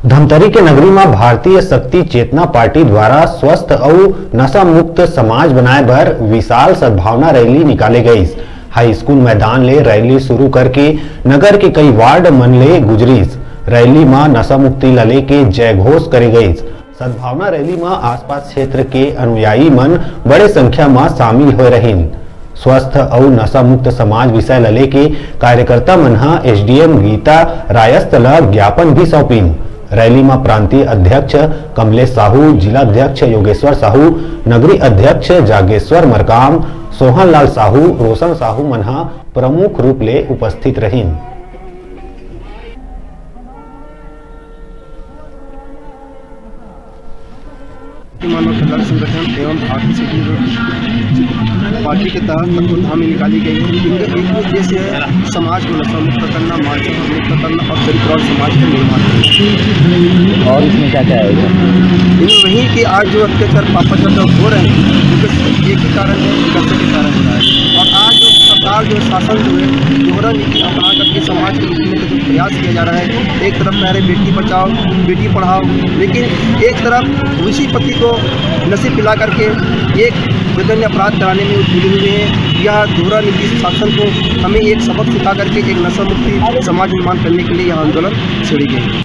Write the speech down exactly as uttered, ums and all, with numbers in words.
धमतरी के नगरी म भारतीय शक्ति चेतना पार्टी द्वारा स्वस्थ अउ नशा मुक्त समाज बनाए बर विशाल सद्भावना रैली निकाले गईस। हाई स्कूल मैदान ले रैली शुरू करके नगर के कई वार्ड मन ले गुजरिस। रैली म नशा मुक्ति ल लेके जय घोष करे गईस। सद्भावना रैली म आसपास क्षेत्र के अनुयायी मन बड़े संख्या म शामिल होए रहिन। स्वस्थ अउ नशा मुक्त समाज विषय ल लेके कार्यकर्ता मन ह एसडीएम गीता रायस्त ल ज्ञापन भी सौंपिन। रैली म प्रांतीय अध्यक्ष कमलेश साहू, जिला अध्यक्ष योगेश्वर साहू, नगरी अध्यक्ष जागेश्वर मरकाम, सोहन लाल साहू, रोशन साहू मन ह प्रमुख रूप ले उपस्थित रहिन। मानव कल्याण संगठन एवं भारतीय सेक्युलर पार्टी के तहत तत्वधाम में निकाली गई है। इनका एक उद्देश्य है समाज को नशा मुक्त करना, मानसिक मुक्त करना और दरिद्र समाज का निर्माण करना। और इसमें क्या क्या है? इनमें वही कि आज जो अत्याचार पापाचार जो हो रहे हैं, उनके एक ही कारण है, नशे के कारण हो रहा है। और आज जो सरकार जो शासन जो है, दोहरा नीति अपना करके समाज को लूटने का जो प्रयास किया जा रहा है, एक तरफ कह रहे बेटी बचाओ, बेटी पढ़ाओ, लेकिन एक तरफ उसी पति को नशे पिला करके एक जघन्य अपराध कराने में उलझे हुए हैं। यह दोहरा नीति शासन को हमें एक सबक सिखा करके एक नशा मुक्ति समाज निर्माण करने के लिए यह आंदोलन छेड़ी गई है।